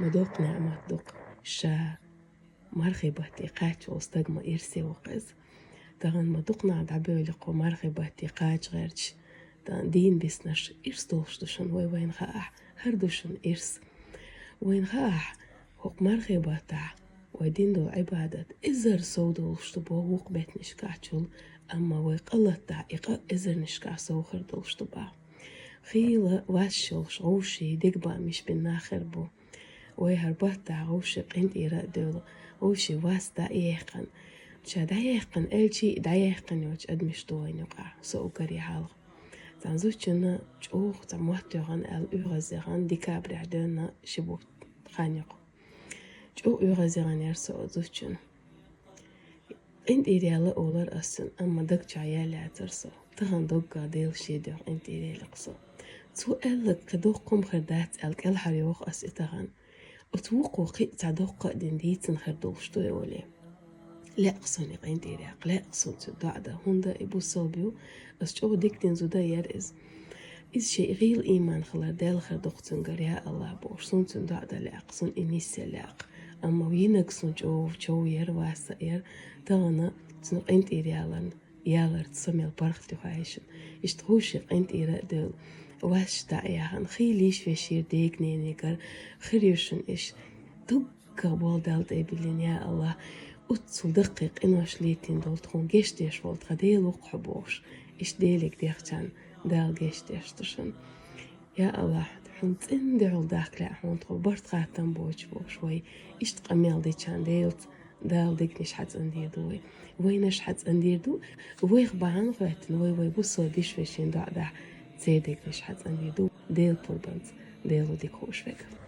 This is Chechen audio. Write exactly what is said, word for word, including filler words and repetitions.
Ма доккха ниӀмат ду-кх ша мархий батте кхаччалц стаг ма ирсе ву-кх из. Тахан ма дукха нах дӀабевлли-кх мархий батте кхача гӀерташ, тӀаккха дийна биснарш ирс долуш ду шуна вай, вайна хаахь, хӀара ду шуна ирс. Вайна хаахь, хӀокху мархий баттахь вай дина долу Ӏибадат эзар сов долуш ду боху вукху меттанашкахь чул, амма вай къа латтахь и къа эзарнашкахь сов хир долуш ду боху. Хийла вас йолуш гӀовший дегабаамаш бина нах хир бу. Вай хӀара баттахь гӀовший къинтӀера а девлла, гӀовший вас дӀа а яьккхина. Ша дӀаяьккхина аьлча а, дӀаяьккхина йоцу адамаш ду вайна юкъахь, со уггаре хьалха. Цхьана зудчунна чӀогӀа цхьа мотт йогӀан аьлла оьгӀаз яхана, декабрехь доьнна ши бутт хан йоккху. ЧӀогӀа оьгӀаз яхана яра со оцу зудчунна. КъинтӀера яла олар ас цунна, амма даг чохь яьлла яцара со. Тахана доггах Дела шен дуьхьа къинтӀера елира со. Цо аьлларг кхин доккха хӀума хир дац аьлла кӀелхьарйоху ас и тахана. Оцу вукхо кхин а цхьа доккха а дина дийцина хир долуш ду и олий. Лаьа-кх суна и къинтӀера яккха, лаьа-кх суна цуьнан доӀа дан, хӀунда и бусалба ю, ас чӀогӀа дика дина зуда яра иза. Иза шен гӀийла ийман хилар Далла хир ду-кх цуьнгара, я АллахӀ, бохуш, суна цуьнан доӀа дан лаьа-кх, суна и нисъян лаьа-кх. Амма вийнарг суна чӀогӀа чов яра, вас а яра, тахана цуьнан къинтӀера яларна, яларца со мел паргӀат ю хаьий шуна. Иштта гӀовший къинтӀера а девлла, вас дӀа а яхана, хийла йиш-вешера дега-ненегара хир ю шуна иш. Дуккха болу Далла тӀе биллина, я АллахӀ, оццул даккхий къинош летийна долу тхуна гечдеш волу тхан Дела ву-кх хьо бохуш, иштта Деле дехчарна Дала гечдеш ду шуна. Я АллахӀ, хьуна цӀена дуьхьал дахка лаьа хьуна тхо, барт-хаттам боцуш бохуш вай, иштта къамел дечарна Делаца Дала дегнаш хьацӀандийр ду вай. Вайнаш хьацӀандийр ду, вайх бахьана хоьттина вай, вай бусалба йиш-вешин доӀа дахь, церан дегнаш хьацӀандийр ду. Делан пурбанца Дела ву дика хууш верг.